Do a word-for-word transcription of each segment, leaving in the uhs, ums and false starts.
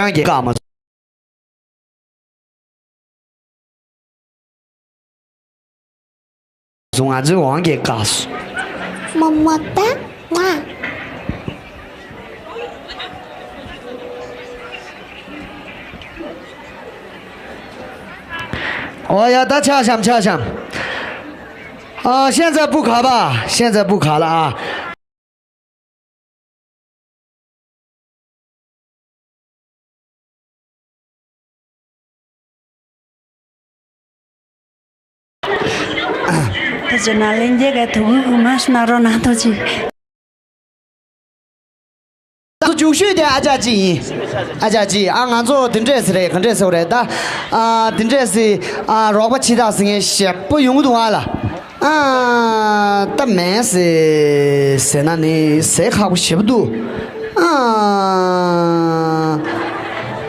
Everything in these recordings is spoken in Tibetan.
རང་གིས་བཀག་མ་སོང་། ང་ཚོའི་ཝང་གིས་བཀག་སོང་། མོ་མོ་ད་ང་། ཨོ་ཡ། ད་ཆ་བཞག་ཆ་བཞག་ཨ། 现在不考吧，现在不考了啊。 ད་ཅི་ན་ལེན་རྒྱལ་ག་ཐུག་གུ་མ་ཤི་ན་རོ་ན་ཐོ་ཅི། ད་ཚོ་རྒྱུགས་ཤོས་དེ་ཨ་ཅག་ཅིག་ཡིན། ཨ་ཅག་ཅིག་ཨ། ང་ཚོ་དེ་འདྲས་སེ་རེད། ག་འདྲས་སེ་རེད་ད། ཨ། དེ་འདྲས་སེ། ཨ། རོགས་པ་ཆེ་ཐག་ཟེར་མཁན་ཞེ་པོ་ཡོང་གི་འདུག་ཨ་ལ། ཨ། ད་མེད་ཟེར་ཟེར་ན་ནི་ཟེར་ཁག་པོ་ཞེ་པོ་འདུག་ཨ།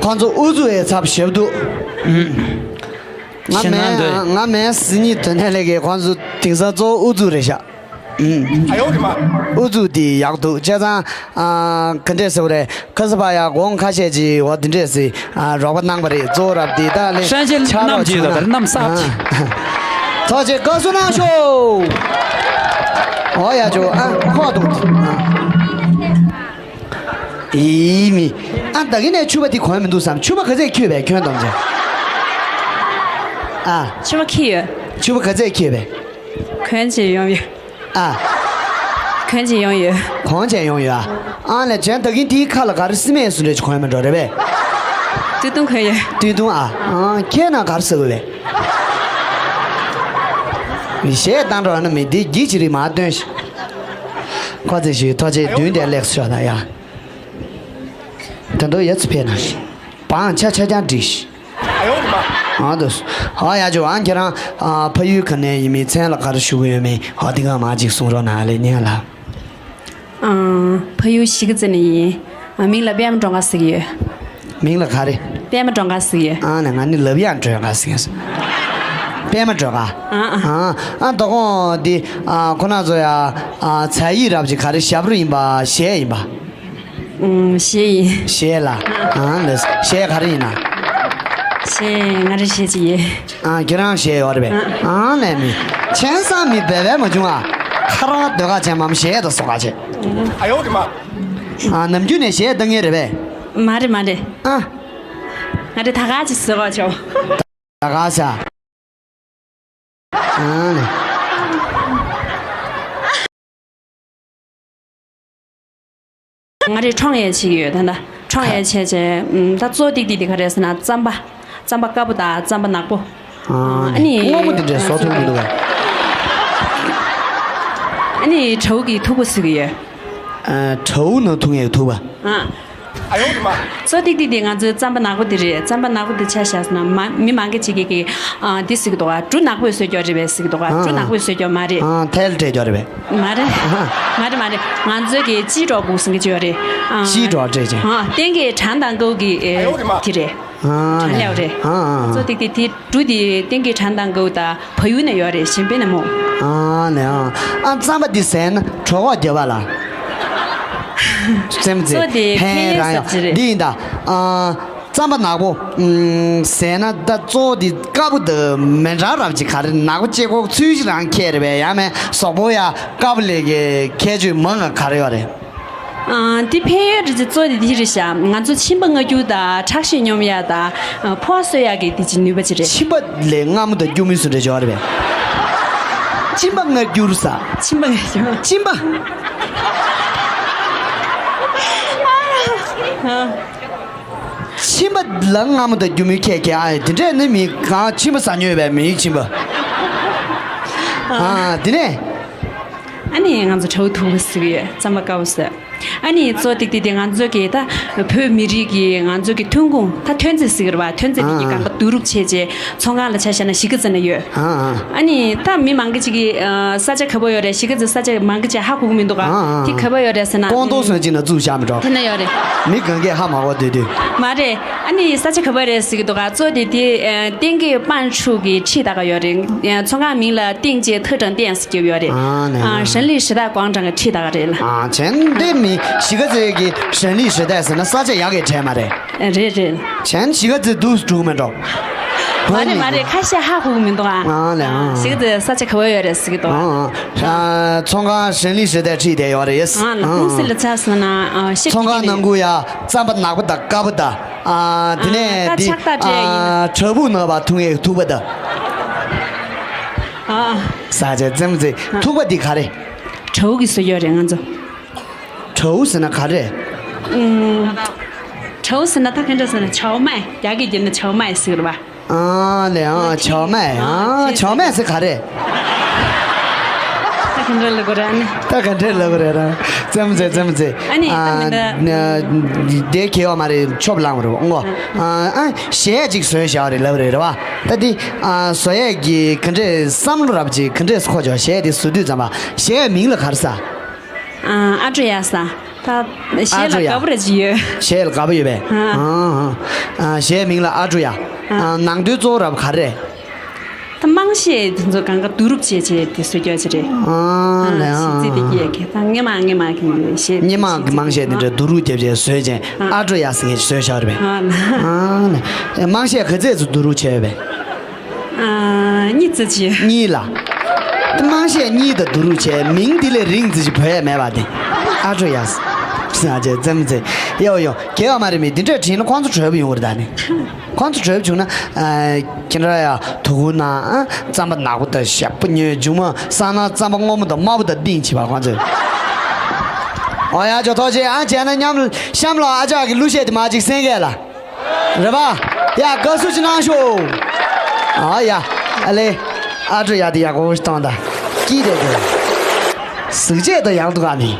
ཁོང་ཚོ་ཨུ་ཚུགས་ཡས་ཚབས་ཞེ་པོ་འདུག་ཨུམ། ང་ཤི་ན་མེད། འདོད། ང་མེད་ཟེར་ནི་དོན་ཐད་ལས་ཀའི་ཁོང་ཚོ་དེང་སང་གཙོ་བོ་ཨུ་ཚུགས་རེད་ཤག་ཨུམ། ཨུ་ཚུགས་དེ་ཡག་འདུག་བྱས་ཙང་། ཨ། ག་འདྲས་ཟེར་བ་རེད། ཁ་ས་ཕ་ཡ་དགོང་ཁ་ཤས་ཀྱི་འོ་དེ་འདྲས་སེ། ཨ། རོགས་པ་གནང་པ་རེད། གཙོ་བོ་རབ་དེ་ད་ལས་ཧྲན་ཞིན་ཆ་རོགས་གནམ་གྱི་བྱེད་ལ་དར་གནམ་ས་ཨ། ཐོག་ཅིག་བཀའ་གསུང་གནང་ཤོག་ཨོ་ཡ་ཅོ། ཨ། ཁོག་འདུག་ཨ། ཡིན་མི། ཨ། ད་གིན་ནས་ཕྱུ་པ་དེ་གོན་མི་འདུག་བསམ། ཕྱུ་པ་ག་ཚད་འཁྱུད་པས་ཁྱོད་འདོམ་ཅན། ཨ། ཕྱུ་པ་འཁྱུད་ཡོད། ཕྱུ་པ་ག་ཚད་འཁྱུད་པས། གོན་བྱས་ཡོང་ཡོད། ཨ། གོན་བྱས་ཡོང་ཡོད། གོན་བྱས་ཡོང་ཡོད་ཨ། ཨ་ལས་ཅན་ད་གིན་དེའི་ཁ་ལ་ག་རེ་སི་མེད་སུ་འདྲ་ཅིག་གོན་མི་འགྲོ་རེད་པས། སྟོད་ཐུང་གོན་ཡོད། སྟོད་ཐུང་ཨ། ཨ། ཁྱེད་ན་ག་རེ་ཟེར་དགོས་པས། མི་གཞས་བཏང་འགྲོ་ན་མི་འདི་འགྱིག་ཅི་རིགས་མ་སྟོན་ཤིག་ཁོ་ཚེ་ཞིག་ཐོ་ཆེ་མདུན་དེ་ལེགས་ཤོག་ན་ཡ། དེ་འདྲ་ཡོད་ཚུལ་ཕེབས་ན་ཤིག་བང་ཆ་ཆ་ཀྱང་འགྲིག་ཤིག་ཨ་དུ། ཨ་ཡ་ཇོ། ཨ་ཁྱེད་རང་ཨ་ཕ་ཡུལ་ག་ནས་ཡིན་མིན་མཚན་ལ་ག་རེ་ཞུ་གི་ཡོད་མིན། ཨ་དེ་ག་མ་ཅིག་གསུང་རོགས་གནང་ལེ་ཉན་ལ། ཨ། ཕ་ཡུལ་གཞིས་ཀ་རྩེ་ནས་ཡིན། ཨ། མིང་ལ་པད་མ་སྒྲོལ་དཀར་ཟེར་གྱི་ཡོད། མིང་ལ་ག་རེ། པད་མ་སྒྲོལ་དཀར་ཟེར་གྱི་ཡོད། ཨ་ནི་ང་ནི་ལབ་ཡག་སྒྲོལ་དཀར་ཟེར་གྱི་ཡོད། པད་མ་སྒྲོལ་དཀར། ཨ་ཨ། ཨ་ཨ། ད་གོང་འདི་ཨ་ཁོ་ན་ཚོ་ཡ་ཨ་ཚ་ཡིག་རབ་ཅིག་ག་རེ་ཞབས་བྲོ་ཡིན་པ་གཞས་ཡིན་པ། ཨུམ། གཞས་ཡིན། གཞས་ལ། ཨ་ལ། གཞས་ག་རེ་ཡིན་ན། གཞས་ང་རེ་གཞས་ཅིག་ཡིན། ཨ་ཁྱེད་རང་གཞས་ཡོད་རེད་པས། ཨ་ལས་མི། ཁྱེད་ཚང་མི་བེ་བེ་མ་བྱུང་ཨ། ཁ་རང་ཟློས་གར་ཅན་མམ་གཞས་དང་བཟོ་ག་བྱེད། ཨ་ནམ་རྒྱུན་ནས་གཞས་བཏང་ངེས་རེད་པས། མ་རེད་མ་རེད། ཨ། ང་རེ་ད་ག་ཅིག་བཟོ་ག་ཆོག་ད་ག་ས། ཨ་ལས། ང་རེ་འཁྲུངས་ཡས་བྱེད་ཀྱི་ཡོད་ད་ལྟ། འཁྲུངས་ཡས་བྱས་བྱས་ད་གཙོ་ཏིག་ཏིག་དེ་ག་རེ་ཟེར་ན་རྩམ་པ། རྩམ་པ་དཀར་པོ་དང་རྩམ་པ་ནག་པོ། ཨ་ནི་སྔོན་མོ་དེ་འདྲའི་བཟོ་ཐུབ་མི་འདུག་གས། ཨ་ནི་དྲ་བོ་གི་ཐུག་པ་ཟེར་གྱི་ཡོད། ཨ། དྲ་བོ་ནང་ཐུག་ངེས་ཐུག་པ། ཨ། གཙོ་ཏིག་ཏིག་དེ་ང་ཚོའི་རྩམ་པ་ནག་པོ་དེ་རེད། རྩམ་པ་ནག་པོ་དེ་ཆ་བཞག་ཟེར་ན་མ་མི་མང་གི་ཅིག་གིས་ཨ་འདི་ཟེར་གྱི་འདུག་ག་འབྲུ་ནག་པོས་བཟོས་ཀྱོག་རེད་པས་ཟེར་གྱི་འདུག་ག་འབྲུ་ནག་པོས་བཟོས་ཀྱོག་མ་རེད། ཨ་ཐལ་སྤྲད་ཀྱོག་རེད་པས། མ་རེད། མ་རེད་མ་རེད། ང་ཚོའི་གི་ཅི་གྲོགས་གུག་ཟེར་གྱི་ཅིག་ཡོད་རེད། ཨ། ཅི་གྲོགས་སྤྲད་ཅིང་། ཨ་ཏན་གི་གྲང་དང་ཀའུ་གི་ཨེ་དེ་རེད། ཨ་གྲང་ལེའུ་རེད། ཨ་ཨ། གཙོ་ཏིག་ཏིག་དེ་འབྲུ་དེ་ཏན་གི་གྲང་དང་ཀའུ་དང་བལ་ཡུལ་ནས་ཡོད་རེད། གཞན་པའི་ནས་མོ། ཨ་ནས་ཨ། ཨ་རྩམ་པ་འདི་ཟས་ན་གྲོད་ཁོག་རྒྱབ་པ་ལ། སེམས་ཚེ་གཙོ་དེ་ཕན་ཕན་རང་ཡང་ཟབ་ཅིག་རེད། འདི་ཡིན་ད། ཨ་རྩམ་པ་ནག་པོ་ཟས་ན་ད་གཙོ་བོ་འདི་དཀར་པོ་འདི་མེ་འདྲ་རབ་ཅིག་ག་རེ་ནག་པོ་ལྕེ་ཁོག་ཚུལ་ཞིག་རང་ཁྱེར་རེད་པས། ཡང་མེད་སོག་པོ་ཡ་དཀར་པོ་ལས་ཀྱི་ཁྱད་ཆོས་མང་ང་ག་རེ་ཡོད་རེད། ཨ་འདི་ཕན་ཡོན་རེད་ཅེས་གཙོ་དེ་འདི་རེད་ཤག་ང་ཚོ་མཆིན་པ་མངར་སྐྱུར་དང་ཁྲག་ཤེད་སྙོམས་ཡག་དང་ཕོ་བ་གསོ་ཡག་གི་འདི་ཅིག་ནུས་པ་ཅིག་རེད། མཆིན་པ་ལས་མངར་མོ་དང་སྐྱུར་མོའི་བཟོ་འདྲ་ཅིག་ཡོད་རེད་པས། མཆིན་པ་མངར་སྐྱུར་ཟ། མཆིན་པ་མངར་སྐྱུར། མཆིན་པ། མཆིན་པ་ལ་མངར་མོ་དང་སྐྱུར་མོའི་ཁྱད་ཁྱད་ཨ་ཡེ་དེ་འདྲས་ནི་མི་གང་མཆིན་པ་ཟ་མྱོང་ཡོད་པས་མིའི་མཆིན་པ། ཨ་དེ་ནས། ཨ་ནི་ང་ཚོ་དྲ་བོ་ཐུག་པ་ཟེར་གྱི་ཡོད། རྩམ་པ་དཀར་པོ་ཟེར། ཨ་ནི་གཙོ་ཏིག་ཏིག་དེ་ང་ཚོ་གི་ད་བོད་མི་རིགས་ཀྱི་ང་ཚོ་གི་ཐོན་ཁུངས་ད་ཐོན་རྫས་ཟེར་གྱི་རེད་པ། ཐོན་རྫས་དེ་གི་ཨ་རྐང་པ་བསྡུ་རུབ་བྱས་རྗེས་ཚོང་ཁང་ལ་ཆ་བཞག་ན་གཞིས་ཀ་རྩེ་ན་ཡོད། ཨ་ཨ། ཨ་ནི་ད་མི་མང་གི་ཅིག་གི་ས་ཆ་ག་པར་ཡོད་རེད། གཞིས་ཀ་རྩེ་ས་ཆ་མང་གི་ཅིག་ཧ་གོ་གི་མི་འདུག་ག་ཨ་ཨ། དེ་ག་པར་ཡོད་རེད་ཟེར་ན་ཀོང་ཏོ་སོན་ཅིག་ན་བཙུགས་བཞག་མི་འགྲོ། དེ་ན་ཡོད་རེད། མི་གང་གས་ཧ་མ་གོ་སྡོད་དུས། མ་རེད། ཨ་ནི་ས་ཆ་ག་པར་རེད་ཟེར་གྱི་འདུག་ག་གཙོ་དེ་དེ་ཏེང་གེ་པན་ཆུ་གི་འཁྲིས་ད་ག་ཡོད་རེད། ཚོང་ཁང་མིང་ལ་ཏེང་ཅེ་ཐེ་ཀྲང་ཏེང་ཟེར་གྱི་ཡོད་རེད། ཨ་ནི་ཨ་ཧྲན་ལི་ཧྲི་ཏ་ཀོང་ཀྲང་གི་འཁྲིས་ད་ག་རེད་ལ། ཨ་ཅན་དེ་མི། གཞིས་ཀ་རྩེ་གི་ཧྲན་ལི་ཧྲི་ཏའེ་ཟེར་ན་ས་ཆ་ཡག་གི་གྲས་མ་རེད། རེད་རེད། གཞན་གཞིས་ཀ་རྩེ་འདུག་འགྲོ་གི་མེད་འགྲོ། མ་རེད་མ་རེད། ཁ་ཤས་ཧ་གོ་གི་མི་འདུག་ཨ། ཨ་ལས་ཨ། གཞིས་ཀ་རྩེ་ས་ཆ་ག་བ་ཡོད་རེད་ཟེར་གི་འདུག་ཨ། ཨ་ཨ། ཚོང་ཁང་ཧྲན་ལི་ཧྲི་ཏའེ་ཁྲིད་བསྡད་ཡོད་རེད། ཨ་ལགས་ཁུངས་སི་ལ་ཚ་སོང་ན་ཨ་ཤེས་ཚོང་ཁང་ནང་ཁུལ་ཡ་རྩམ་པ་ནག་པོ་དང་དཀར་པོ་དང་། ཨ་དེ་ནས་ཨ་དེ་ཆག་ཐག་སྤྲད་ཡིན། ཨ་བྲག་ཕུག་ནོར་བ་འཐུང་ཡས་ཐུག་པ་དང་། ཨ་ས་ཆ་རྩེད་མོ་རྩེ་ཐུག་པ་འདི་ག་རེད། བྲག་ཕུག་གི་བཟོ་རྒྱུ་རེད་ང་ཚོ། བྲག་ཕུག་ཟེར་ན་ག་རེད། ཨུམ། བྲག་ཕུག་ཟེར་ན་ད་ག་འདྲ་ཟེར་ན་ཆའོ་མའེ། རྒྱ་སྐད་བརྗོད་ན་ཆའོ་མའེ་ཟེར་གི་རེད་པ། ཨ་ལས་ཨ་ཆའོ་མའེ་ཨ་ཆའོ་མའེ་ཟེར་ག་རེད། ད་ག་འདྲ་ལབ་དགོས་རེད་ཨ་ནི། ད་ག་འདྲ་ལབ་དགོས་རེད་ར། རྩེད་མོ་རྩེ་རྩེད་མོ་རྩེ། ཨ་ནི་ད་ཨ་མི་འདྲ། དེ་གལ་ཡོད་མ་རེད། ཆོབ་ལངས་རེད་ཨོ། ཨ་ཨ་གཞས་ཅིག་བཟོས་བཞག་རེད་ལབ་རེད་རེད་པ། ད་འདི་ཨ་བཟོ་ཡས་ཀྱི་ག་འདྲས་བསམ་བློ་རབ་ཅིག་ག་འདྲས་འཁོར་བྱུང་། གཞས་དེ་བཟོ་དུས་ཙམ་པ་གཞས་མིང་ལ་ག་རེ་ཟེར། ཨ་ཨ་ཀྲོ་ཡ་ཟེར། ད་གཞས་ལ་ཨ་ཀྲོ་ཡ། དགའ་པོ་ར་ཅིག་ཡོད། གཞས་ལ་དགའ་པོ་ཡོད་པས། ཨ་ཨ་ཨ་གཞས་མིང་ལ་ཨ་ཀྲོ་ཡ། ཨ་ནང་དོན་གཙོ་བོ་རབ་ག་རེ་རེད། ད་དམངས་གཞས་དེ་ཚོ་གང་ག་བསྡུ་རུབ་བྱས་བྱས་དེ་བཟོ་རྒྱུ་ཅིག་རེད། ཨ་ཨ་ལས་ཨ་གཞས་ཚིག་དེ་སྐྱེས་ཀྱི་ད་སྔོན་མ་སྔོན་མ་གི་གཞས་སྔོན་མ་གི་དམངས་གཞས་དེ་འདྲ་བསྡུ་རུབ་བརྒྱབ་བྱས་བཟོས་བྱས་ཨ་ཨ་ཀྲོ་ཡ་ཟེར་མཁན་ཞིག་བཟོས་བཞག་རེད་པས། ཨ་ཨ་ལས་དམངས་གཞས་ག་ཚད་ཙམ་བསྡུ་རུབ་བྱས་པས། ཨ་གཉིས་ཙམ་ཅིག་གཉིས་ལ། དམངས་གཞས་གཉིས་དང་བསྡུ་རུབ་བྱས་མིང་འདི་ལས་རིང་ཙམ་ཅིག་བོས་ཡ་མེད་པ་དེ། ཨ་ཀྲོ་ཡ། ས་ཆ་རྩེད་མོ་རྩེ། ཡོ་ཡོ་གལ་ཡོད་མ་རེད། མི་འདི་འདྲ་དྲིས་ན་ཁོང་ཚོ་གྲོས་པོ་ཡོང་གི་རེད་ད་ནི། ཁོང་ཚོ་གྲོས་པོ་བྱུང་ན། ཨ་ཁྱེད་རང་ཡ་དོ་ཁུར་གནང་ཨ། རྩམ་པ་ནག་པོ་དང་ཞིམ་པོ་ཉོས། མཇུག་མ་བསགས་ན་རྩམ་པ་སྔོན་མོ་དང་དམར་པོ་དང་བསྟན་བྱེད་པ་ཁོང་ཚོས། ཨོ་ཡ་ཇོ་ཐོག་ཅེ་ཨ་བྱས་ན་མཉམ་གཤམ་ལ་ཨ་ཅག་གི་གླུ་གཞས་དེ་མ་ཅིག་གསན་གས་ལ། རེད་པ། ཡ་དགའ་བསུ་ཅིག་གནང་ཤོག་ཨ་ཡ། ཨ་ལེ། ཨ་ཀྲོ་ཡ་དེ་ཡག་པོ་ཞིག་བཏང་ད། སྐྱིད་དེ་དེ། གཟུགས་བྱད་དང་ཡག་འདུག་ག་ནི།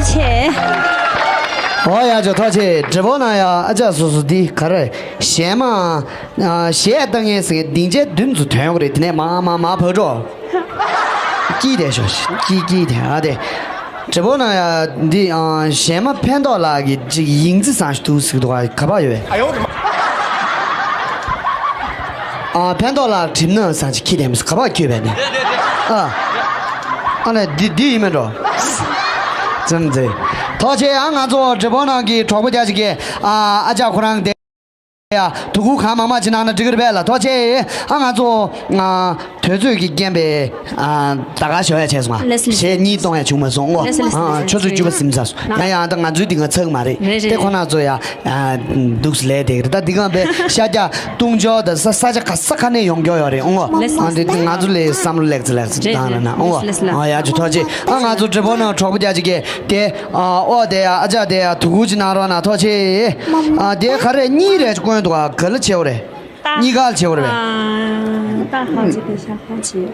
ཆེ། ཨོ་ཡ་ཇོ་ཐོག་ཆེ། འདྲི་བོ་ན་ཡ། ཨ་ཅག་སོ་སོ་འདི་ག་རེ་གཞས་མ། གཞས་ལྟ་ངན་ཟེར་སྡིངས་ཆའི་མདུན་དུ་ཐོན་ཡོང་རེད། དེ་ནས་མ་མ་མ་བོད་འགྲོ། སྐྱིད་དེ་ཤོག་སྐྱིད་སྐྱིད་དེ་ཨ་དེ། འདྲི་བོ་ན་ཡ། འདི་གཞས་མ་ཕན་ཐོགས་ལགས་ཀྱི་ཅིག་ཡིང་རྩེ་བཟང་ཞིག་འདུག་ཟེར་འདུག་ག་པར་ཡོད་པས། ཨ་ཕན་ཐོགས་ལགས་གྲིབ་ནག་བཟང་ཅིག་ཁྱི་དེ་མི་ག་པར་ཁྱོད་པས་ནི། ཨ་ཨ་ནི་འདི་འདི་ཡིན་མིན་འགྲོ། ཙམ་ཙེ། ཐོག་ཆེ། ཨ་ང་ཚོ་འདྲི་བོ་ནང་གི་གྲོགས་པོ་རྒྱ་ཅིག་གིས་ཨ་ཨ་ཅག་ཁོ་རང་དེ་ཡ་དུ་གུ་གང་མང་མང་ཅིག་གནང་ན་འགྲིག་གི་རེད་པས་ལ། ཐོག་ཆེ། ཨ་ང་ཚོ་ཨ་དུས་ཚོད་ཀྱི་རྐྱེན་པས་ཨ་ད་ག་ཞོ་ཡ་བྱས་སོང་ཨ། ལེས་ལེས་གཞས་གཉིས་གཏོང་ཡ་བྱུང་མ་སོང་ཨོ། ལེས་ལེས་ཨ་ལེས་ཆུ་ཚོད་བཅུ་པ་ཟིན་ཚར་སོང་། ཡ་ཡ་ད་ང་ཚོའི་འདི་ང་ཚག་མ་རེད། རེད་རེད་དེ་ཁོ་ན་ཚོ་ཡ་ཨ་འདུག་སེ་ལས་དེ་རེད། ད་འདི་གང་པས་ཤ་རྒྱག་བཏུང་ཆོག་ད་ས་ས་ཆ་ག་ས་ག་ནས་ཡོང་མཁན་ཡོད་རེད་ཨོ། ལེས་ཨ་འདི་ང་ཚོ་ལས་བསམ་བློ་ལེགས་ཚེ་ལེགས་ཚེ་བཏང་ན་ན་ཨོ། ལེས་ལེས་ཨ་ཡ་ཆུ་ཐོག་ཅེ་ཨ་ང་ཚོ་འདྲི་བོ་ན་གྲོགས་པོ་རྒྱ་ཅིག་གིས་དེ་ཨ་ཨོ་དེ་ཡ་ཨ་ཅག་དེ་ཡ་དུ་གུ་ཅིག་གནང་རོགས་གནང་ཐོག་ཆེ། ཨ་དེ་ག་རེ་གཉིས་རེ་བཀོན་འདུག་ཨ་ག་ལ་ཆེ་བོ་རེད། གཉིས་ཀ་ལ་ཆེ་བོ་རེད་པས། ཏ་ཧ་ཅིག་དང་ཤ་ཧ་ཅིག་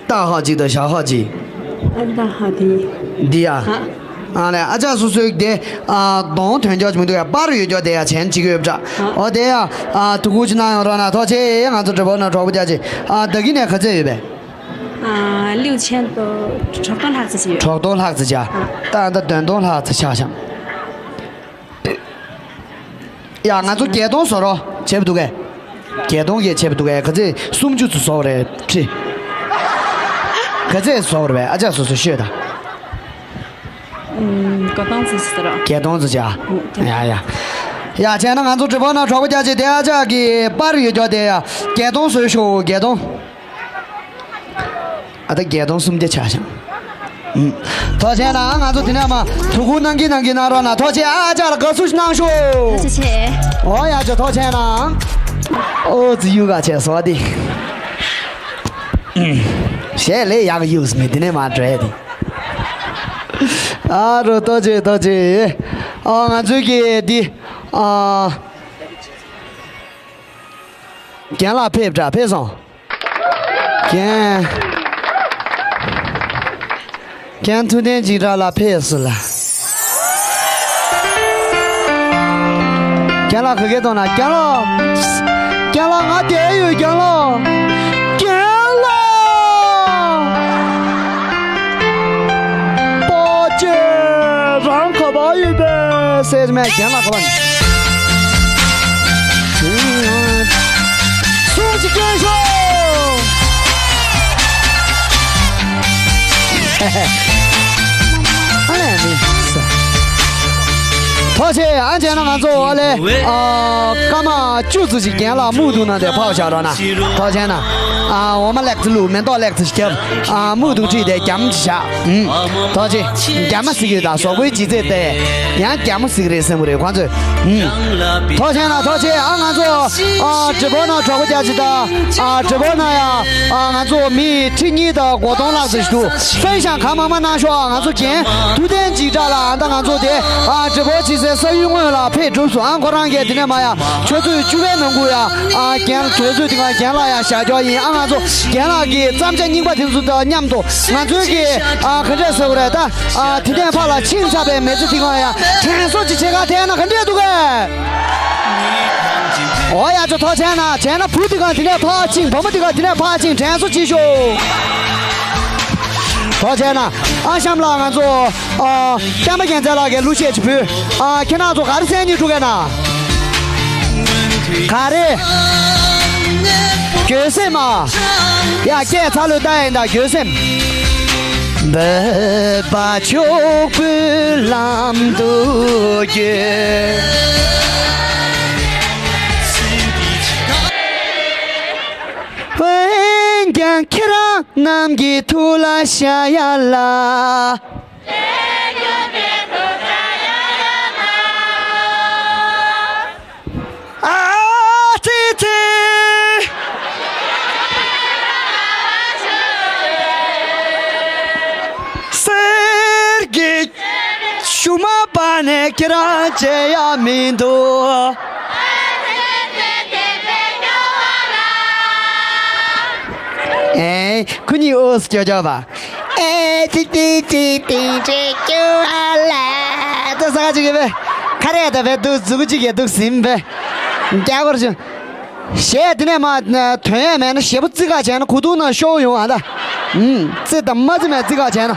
ཏ་ཧ་ཅིག་དང་ཤ་ཧ་ཅིག་ཨ་ཏ་ཧ་དེ། འདི་ཡ། ཨ་ནི་ཨ་ཅག་སོ་སོའི་དེ་ཨ་གདོང་ཐོན་ཀྱོག་ཅིག་མི་འདུག་ཡ། པར་ཡོད་ཀྱོག་དེ་ཡ་བྱན་ཅིག་ཡོད་པ་འདྲ། ཨོ་དེ་ཡ་ཨ་དུ་གུ་ཅིག་གནང་ཡོང་རོགས་གནང་ཐོག་ཆེ། ང་ཚོ་འདྲི་བོ་ན་གྲོགས་པོ་རྒྱ་ཅིག་ཨ་ད་གི་ནས་ག་ཚད་ཡོད་པས། ཨ་ལིའུ་ཆན་ཏོ་གྲོགས་གདོང་ལྷག་ཙམ་ཞིག་ཡོད། གྲོགས་གདོང་ལྷག་ཙམ་ཅིག་ཨ། ད་ཨ་ད་བདུན་སྟོང་ལྷག་ཙམ་ཆགས་ཤག་ཡ་ང་ཚོ་བརྒྱད་སྟོང་བཟོ་རོགས་བྱས་པ་འདུག་གས། བརྒྱད་སྟོང་གས་བྱས་པ་འདུག་གས། ག་ཚད་སུམ་ཅུ་ཙམ་བཟོ་བ་རེད་ཁྲི། ག་ཚད་བཟོ་བ་རེད་པས་ཨ་ཅག་སོ་སོ་ཤོད་ད། ཨུམ་བརྒྱད་སྟོང་ཙམ་ཟེར་རོགས། བརྒྱད་སྟོང་ཙམ་ཅིག་ཨ། ཡ་ཡ། ཡ་བྱས་ན་ང་ཚོ་འདྲི་བོ་ན་གྲོགས་པོ་རྒྱ་ཅིག་དེ་ཨ་ཅག་གི་པར་ཡོད་ཀྱོག་དེ་ཡ་བརྒྱད་སྟོང་བཟོས་ཤོག་བརྒྱད་སྟོང་། ཨ་ད་བརྒྱད་སྟོང་སུམ་བརྒྱ་ཆགས་ཤག་ཨུམ། ཐོག་ཆེན་ན་ང་ཚོ་དེ་ནས་མ་ཐུགས་ཁུར་གནང་གི་གནང་གི་གནང་རོགས་གནང་། ཐོག་ཆེན་ཨ་ཅག་ལ་དགའ་བསུ་ཞིག་གནང་ཤོག་ཐུགས་རྗེ་ཆེ། ཨོ་ཡ་ཅོ་ཐོག་ཆེན་ན། ཨོ་ཙི་ཡུ་ག་ཆེ་སོ་དི། ཞེས་ལས་ཡག་ཡུག་མི་དེ་ནས་མ་འགྲོ་ཡ་དི། ཨ་རོ་ཐུགས་རྗེ་ཐུགས་རྗེ། ཨ་ང་ཚོའི་གི་དི། ཨ། རྒན་ལགས་ཕེབས་འདྲ་ཕེབས་སོང་། རྒན། རྒན་ཐུབ་བསྟན་འཇིགས་གྲགས་ལགས་ཕེབས་སོང་ལ། རྒན་ལགས་ག་གེ་གཏོང་ན་རྒན་ལགས། རྒན་ལགས་ང་བསྡད་ཡོད་རྒན་ལགས། རྒན་ལགས། པ་ཅེ་རང་ག་པར་ཡོད་པས་ཟེར་མས་རྒན་ལགས་ག་པར། གསུང་ཅིག་སྐྱོན་ཤོག་ཨ་ལས་ནི། ཐོག་ཆེ་ཨ་བྱས་ན་ང་ཚོ་ཨ་ལས་ཨ་སྐར་མ་བཅུ་ཙམ་ཞིག་རྒན་ལགས་སྨུག་རྡུང་ནང་དེ་ཕབ་བཞག་རོགས་གནང་། ཐོག་ཆེ་ན་ཨ་འོ་མ་ལེགས་ཚེ་བླུག་མེ་ཏོག་ལེགས་ཚེ་ཞིག་རྒྱབ། ཨ་སྨུག་རྡུང་ཁྲིད་དེ་རྒྱ་མོ་ཅིག་བཞག་ཨུམ། ཐོག་ཆེ། རྒྱ་མ་ཟིག་ཡོད་ད་གཟུགས་པོའི་ལྗིད་ཚད་དེ། ཡང་རྒྱ་མོ་ཟིག་རེད་བསམ་གི་རེད་ཁོང་ཚོས། ཨུམ། ཐོག་ཆེན་ན་ཐོག་ཆེན་ཨ་ང་ཚོ་ཨ་འདྲི་བོ་ན་གྲོགས་པོ་རྒྱ་ཆེ་ད། ཨ་འདྲི་བོ་ན་ཡ་ཨ་ང་ཚོ་མི་ཁྲི་གཉིས་དང་དགུ་སྟོང་ལྷག་ཙམ་ཞིག་འདུག་ཧྥན་ཤང་གང་མང་མང་གནང་ཤོག་ཨ་ང་ཚོ་རྒན་ཐུབ་བསྟན་འཇིགས་གྲགས་ལགས་ཨ་ད་ང་ཚོ་དེ་ཨ་འདྲི་བོ་བྱེད་སའི་ས་ཡུལ་དངོས་ལ་ཕེབས་གྲུབ་སོང་ཨ་ཁོ་རང་གིས་དེ་ནས་མ་ཡ་ཆུ་ཚོད་བཅུ་པའི་ནང་ཁུལ་ཡ་ཨ་རྒན་དུས་ཚོད་དེ་ག་རྒན་ལགས་ཡ་བཞག་རྒྱུ་ཡིན་ཨ་ང་ཚོ་རྒན་ལགས་ཀྱི་བརྩམས་བྱ་རྙིང་པ་དེ་ཚོ་དང་མཉམ་དུ་ང་ཚོའི་གི་ཨ་ག་འདྲས་ཟེར་དགོས་རེད་ད། ཨ་དེ་ནས་ཕར་ལ་ཕྱིན་ཚར་བའི་མི་ཚེ་དེ་གང་ཡང་དྲན་གསོ་ཅིག་བྱེད་ག་དེ་ན་ག་འདྲས་འདུག་གས། ཨོ་ཡ་ཅོ་ཐོག་ཆེན་ན་བྱས་ན་བུ་དེ་གང་དེ་ནས་ཕར་ཕྱིན་བུ་མོ་དེ་གང་དེ་ནས་ཕར་ཕྱིན་དྲན་གསོ་བྱེད་ཤོག་ཐོག་ཆེན་ན་ཨ་གཤམ་ལ་ང་ཚོ་ཨ་བསྟན་པ་རྒྱལ་མཚན་ལགས་ཀྱིས་གླུ་གཞས་ཅིག་ཕུལ། ཨ་ཁྱེད་རང་ཚོ་ག་རེ་གསན་སྙིང་འདོད་གས་ན། ག་རེ། འགྱོད་སེམས་མ། ཡ་སྐད་ཚ་ལོས་ལྟ་ཡིན་ད་འགྱོད་སེམས། བོད་པ་ཕྱུག་པོའི་ལམ་དུ་བསྐྱོད། འོན་ཀྱང་ཁྱེད་རང་རྣམས་ཀྱི་ཐུགས་ལ་བཞག་ཡ་ལ། ཨ་ཙི་ཙི། གསེར་གྱི་ཤུ་མ་པ་ནས་ཁྱེད་རང་བརྗེད་ཡ་མི་འདུག་ཨེ། ཁོ་གཉིས་ཨོ་སི་ཀྱོ་ཀྱོ་བ། ཨེ་ཙི་ཙི་ཙི་ཏིང་ཙི་ཀྱོ་ཨ་ལ། ད་ག་ཅིག་གི་བས། ཁ་རས་ད་བས་འདུག་མཛུ་གུ་གཅིག་གིས་འདུག་ཟིན་བས། རྒྱ་གར་ཅིག་གཞས་དེ་ནས་མ་དོན་ཡས་མེད་ན་ཞེ་པོ་བརྩི་ག་བྱས་ན་གོ་ཐུག་ན་ཤོར་ཡོང་ཨ་ད། ཨུམ། བརྩི་དང་མ་བརྩི་མེད་བརྩི་ག་བྱས་ན།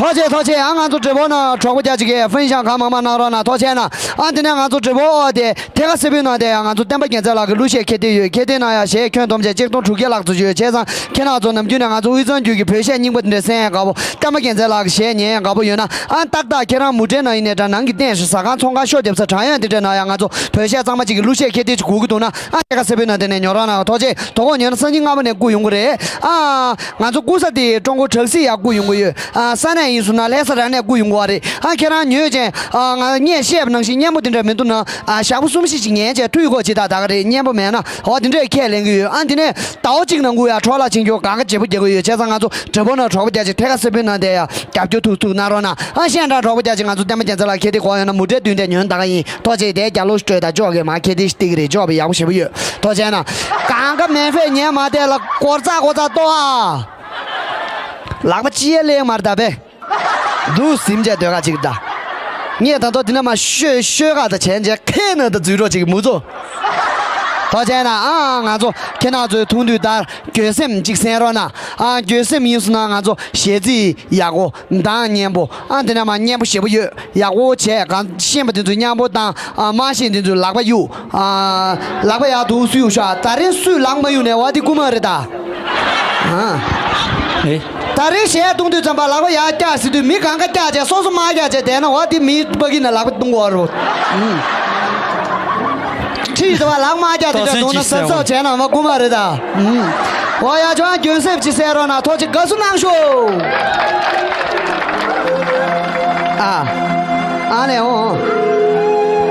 ཐུགས་རྗེ་ཐུགས་རྗེ། ཨ་ང་ཚོ་བགྲེས་པོ་ན་གྲོགས་པོ་རྒྱ་ཅིག་གིས་ཧྥན་ཤང་གང་མང་མང་གནང་རོགས་གནང་། ཐུགས་རྗེ་ན། ཨ་དེ་ནས་ང་ཚོ་བགྲེས་པོ་ཨོ་དེ་ཐད་ཀ་སེར་པོའི་ནང་དེ་ཡང་ང་ཚོ་བསྟན་པ་རྒྱལ་མཚན་ལགས་ཀྱི་གླུ་གཞས་ཁྱེད་དེ་ཡོད། ཁྱེད་དེ་ན་ཡང་གཞས་ཁྱོན་བསྡོམས་བྱས་ཆིག་སྟོང་དྲུག་བརྒྱ་ལྷག་ཙམ་ཡོད། བྱས་ཙང་ཁྱེད་རང་ཚོ་ནམ་རྒྱུན་ནས་ང་ཚོ་དབུས་གཙང་རྒྱུད་ཀྱི་བོད་གཞས་རྙིང་པ་དེ་འདྲ་གསན་ཡག་དགའ་པོ། བསྟན་པ་རྒྱལ་མཚན་ལགས་ཀྱི་གཞས་ཉན་ཡག་དགའ་པོ་ཡོད་ན། ཨ་ཏག་ཏག་ཁྱེད་རང་མུ་འབྲེལ་ནང་ཡིན་ནའི་འདྲ། ནང་གི་རྟེན་གཞི་ཟ་ཁང་ཚོང་ཁང་ཤོ་རྒྱབ་ས་བྲང་ཡོད་དེ་འདྲ་ན་ཡང་ང་ཚོ་བོད་གཞས་གཙང་མ་གཅིག་གི་གླུ་གཞས་ཁྱེད་དེ་ཅིག་གོ་གི་འདུག་ན། ཨ་ཐད་ཀ་སེར་པོའི་ནང་དེ་ནས་ཉོ་རོགས་གནང་། ཐུགས་རྗེ། དོ་དགོང་ཉོས་ན་སང་ཉིན་སྔ་མོ་ནས་བསྐུར་ཡོང་གི་རེད། ཨ་ང་ཚོ་བསྐུར་ས་དེ་ཀྲུང་གོ་བྲག་སྲིད་ཡར་བསྐུར་ཡོང་གི་ཡོད། ཨ་ས་གནས་ཡིན་སོང་ན་ལྷ་ས་རང་ནས་བསྐུར་ཡོང་གི་རེད། ཨ་ཁྱེད་རང་ཉོས་ཅན་ཨ་ང་ངས་བཤད་པ་ནང་བཞིན་སྙན་པོ་དེ་འདྲ་མི་འདུག་ན། ཨ་ཞག་པོ་གསུམ་བཞི་ཅིག་ཉན་བྱས་འཐུས་གོ་ཇི་ལྟར་ད་ག་རེད། སྙན་པོ་མེད་ན་འོ་དེ་འདྲས་ཁས་ལེན་གི་ཡོད། ཨ་དེ་ནས་ཟླ་བ་གཅིག་ནང་ཁུལ་ཡ་འཕྲོ་བརླག་ཕྱིན་རྒྱུ་གང་ག་བརྗེ་པོ་རྒྱག་གི་ཡོད། བྱས་ཙང་ང་ཚོ་བགྲེས་པོ་ན་གྲོགས་པོ་རྒྱ་ཅིག་ཐད་ཀ་སེར་པོའི་ནང་དེ་ཡ་རྒྱབ་སྐྱོར་ཐུགས་ཐུགས་གནང་རོགས་གནང་། ཨ་གཞན་འདྲ་གྲོགས་པོ་རྒྱ་ཅིག་ང་ཚོ་བསྟན་པ་རྒྱལ་མཚན་ལགས་ཁྱེད་དེ་གོ་ཡོད་ན་མུ་འབྲེལ་བདུན་དེ་ཉོན་ད་ག་ཡིན། ཐུགས་རྗེ། དེ་རྒྱ་ལོ་སྤྲོད་དང་ཅོག་གི་མ་ཁྱེད་དེ་ཤི་ཏི་གི་རེད། ཅོག་པའི་ཡག་པོ་ཞེ་པོ་ཡོད། ཐུགས་རྗེ་གནང་། གང་ག་མེ་ཕེ་ཉན་མ་དེ་ལ་སྐོར་ཚ་སྐོར་ཚ་ལྟོ་ཨ། ལག་པ་ཅི་ཡེ་ལེགས་མར་ད་པེ། འདུག་ཟིམ་བྱས་སྡོད་ག་ཅིག་ད། ངས་ད་དོ་འདི་ན་མ་ཤོད་ཤོད་ག་ད་བྱས་རྗེས་ཁེ་ན་ད་འཛུལ་རོགས་ཅིག་མུ་ཚོ། ཐུགས་རྗེ་གནང་། ཨ་ང་ཚོ་ཁྱེད་རང་ཚོའི་ཐུང་དུས་ལྟར་འགྱོད་སེམས་ཅིག་གསན་རོགས་གནང་། ཨ་འགྱོད་སེམས་ཡིན་སོང་ན་ང་ཚོ་གཞས་ཚིག་ཡག་པོ་གདངས་སྙན་པོ། ཨ་འདི་ན་མ་སྙན་པོ་ཞེ་པོ་ཡོད། ཡག་པོ་བྱས་གང་ཤེས་པ་དེ་ཚོ་མཉམ་པོ་བཏང་། ཨ་མ་ཤེས་དེ་ཚོ་ལག་པ་གཡུག་ཨ་ལག་པ་ཡག་འདུག་སུ་གཡུག་ཤག་ད་རིང་སུས་ལག་མ་གཡུག་ནས་བ་དེ་རྐུ་མ་རེད་ད། ཨ་ཨེ། ད་རིང་གཞས་གཏོང་དུས་ཙམ་པ་ལག་པ་ཡག་བཀྱག་ཟེར་དུས་མི་གང་ག་བཀྱག་བྱས་སོ་སོ་མ་བཀྱག་བྱས་བསྡད་ན་འོ་དེ་མི་ཕ་གི་ན་ལག་པ་གཏོང་གི་འོ་རོ། ཁྲིད་དུ་བ་ལག་མ་བཀྱག་དེ་འདྲ་འདུག་ན་གཟབ་གཟབ་བྱས་ན་མ་རྐུ་མ་རེད་ད། འོ་ཡ་ཅོ་ཨ་འགྱོད་སེམས་ཅི་གསལ་རོགས་ན་ཐོག་ཅིག་དགའ་བསུ་གནང་ཤོག་ཨ་ཨ་ལེ་འོང་།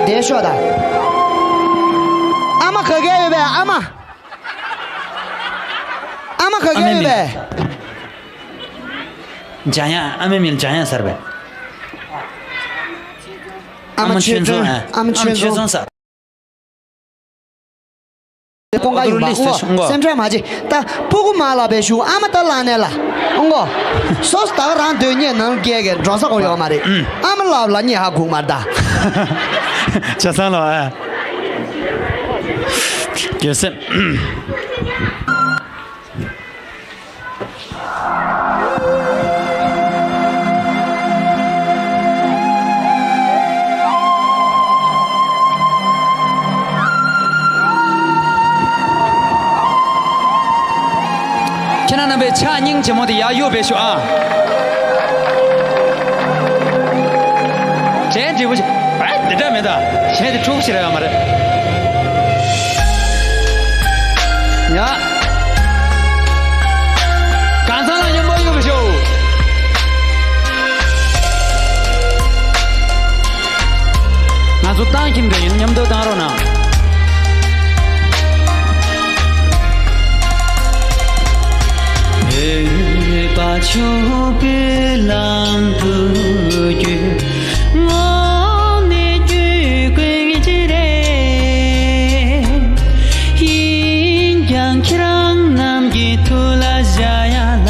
དེ་ཤོག་ད། ཨ་མ་ག་གེ་ཡོད་པས་ཨ་མ། ཨ་མ་ག་གེ་ཡོད་པས། འཇམ་དབྱངས། ཨ་མའི་མིང་འཇམ་དབྱངས་ཟེར་བས། ཨ་མ་ཆོས་འཛོམས། ཨ་མ་ཆོས་འཛོམས་ཟེར། ཀོང་ཀ་ཡོང་པ་ཨོ་སེམས་ཁྲལ་མ་བྱེད། ད་ཕྲུ་གུ་མ་ལ་བས་ཞུ་ཨ་མ་ད་ལ་ནས་ལ་ཨོ་སོ་སོ་ད་ག་རང་འདོད་ཉེས་ནང་སྐྱེས་གས་འགྲོ་ས་གོ་ཡོད་མ་རེད། ཨ་མ་ལ་ལ་ཉེས་ཧ་གོ་མ་རེད་ད། ཆ་ཚང་ལ་ཨ། འགྱོད་སེམས། ཁྱེད་རང་རྣམ་པའི་ཕྱག་སྙིང་རྗེ་མོ་དེ་ཡར་གཡུག་པའི་ཤོག་ཨ། གཞས་འབྲི་བོ་ཞིག་ཨ་འདི་འདྲ་མེད་ད། གཞས་དེ་འཁྲུག་ཞིག་རེད་ཡོད་མ་རེད། ཡ། གང་ཚང་ལ་མཉམ་པོ་གཡུག་པའི་ཤོག་ང་ཚོ་བཏང་ཁྱིམ་དུ་ཡིན་མཉམ་དུ་བཏང་རོགས་གནང་། འོད་པ་ཆུ་བོའི་ལམ་དུ་བསྐྱོད། ངོམས་ནས་བསྐྱོད་དགོས་ཀྱི་རེད། ཡིན་ཀྱང་ཁྱེད་རང་རྣམས་ཀྱི་ཐུགས་ལ་བཞག་ཡ་ལ།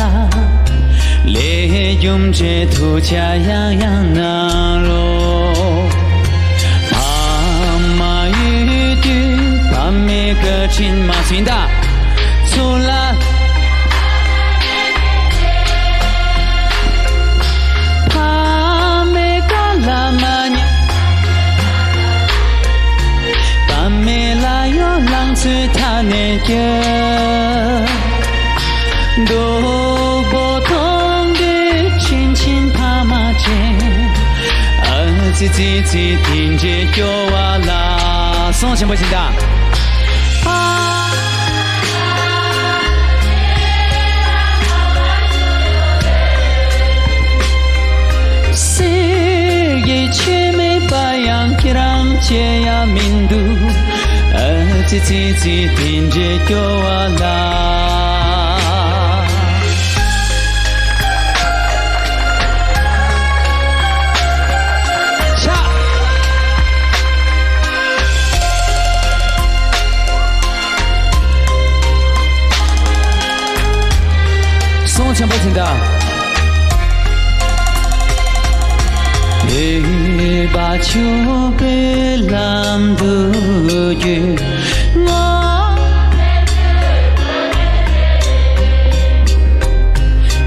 ལས་རྒྱུ་འབྲས་ཐུགས་ཆ་ཡང་ཡང་གནང་རོགས། ཕ་མ་ཡོད་དུས་ཕ་མའི་བཀའ་དྲིན་མ་ཟིན་ད། ཚུར་ལ། ཕ་མའི་བཀའ་ལ་མ་ཉན། ཕ་མའི་ལ་ཡོ་ལང་ཚོའི་མཐའ་ནས་སྐྱོལ། སྡུག་པོ་མཐོང་དུས་ཕྱིན་ཕྱིན་ཕ་མ་བྱེད། ཨ་ཙི་ཙི་ཙི་དེ་འདྲའི་སྐྱོ་བ་ལ། གསུང་ཆེན་པོ་ཞིག་དང་། ཨ། གསེར་གྱི་ཆུ་མིག་པ་ཡང་ཁྱེད་རང་བྱེད་ཡ་མི་འདུག་ཨ་ཙི་ཙི་ཙི་དེ་འདྲའི་སྐྱོ་བ་ལ། ཤ། གསུང་ཆེན་པོ་ཅིག་དང་། འོད་ པ་ཆུ་བོའི་ལམ་དུ་བརྒྱུད་ངོ་།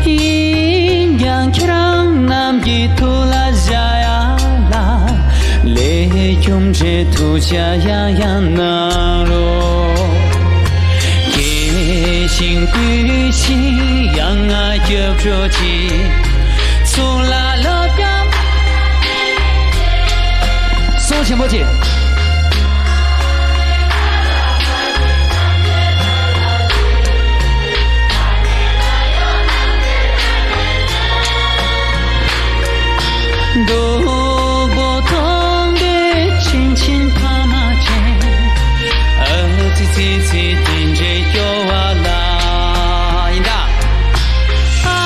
ཡིན་ཀྱང་ཁྱེད་རང་རྣམས་ཀྱི་ཐུགས་ལ་བཞག་ཡ་ལ། ལས་རྒྱུ་འབྲས་ཐུགས་ཅག་ཡང་ཡང་གནང་རོགས། དགྱེས་ཤིང་བཀུར་ཞིང་ཡང་ང་སྐྱབས་འགྲོ་ཅིག་ཚུར་ལ་ལོག་ཀྱང་། གསུང་ཆེན་པོ་ཅིག་སྡུག་པོ་མཐོང་དུས་ཕྱིན་ཆད་ཕ་མ་བྱེད། ཨ་ཙི་ཙི་ཙི་དེ་འདྲའི་སྐྱོ་བ་ལ། ཡིན་ད། ཨ་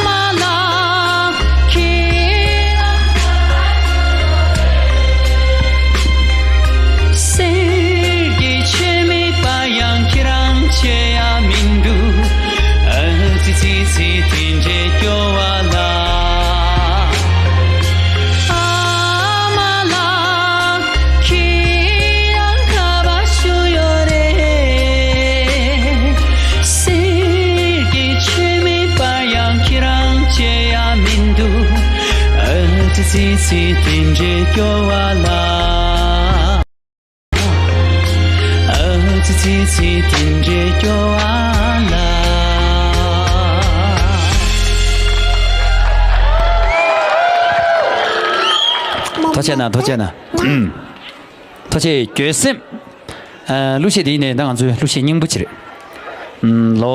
མ་ལགས་ཁྱེད་རང་གསེར་གྱི་མཆོད་མེ་སྤར་ཡང་ཁྱེད་རང་བྱེད་ཡ་མི་འདུག་ཨ་ཙི་ཙི་ཙི་དེ་འདྲའི་སྐྱོ་བ་ལ། ཨ་མ་ལགས་ཁྱེད་རང་ག་པར་བཞུགས་ཡོད་རེད། གསེར་གྱི་མཆོད་མེ་སྤར་ཡང་ཁྱེད་རང་བྱེད་ཡ་མི་འདུག་ཨ་ཙི་ཙི་ཙི་དེ་འདྲའི་སྐྱོ་བ་ལ། ཨ་ཙི་ཙི་ཙི་དེ་འདྲའི་སྐྱོ་བ་ལ། ཐུགས་རྗེ་གནང་། ཐུགས་རྗེ་གནང་། ཐུགས་རྗེ་ཆེ། འགྱོད་སེམས། ཨ། གླུ་གཞས་འདི་ནི་ད་ང་ཚོའི་གླུ་གཞས་རྙིང་པ་ཅིག་རེད། ཨམ། ལོ་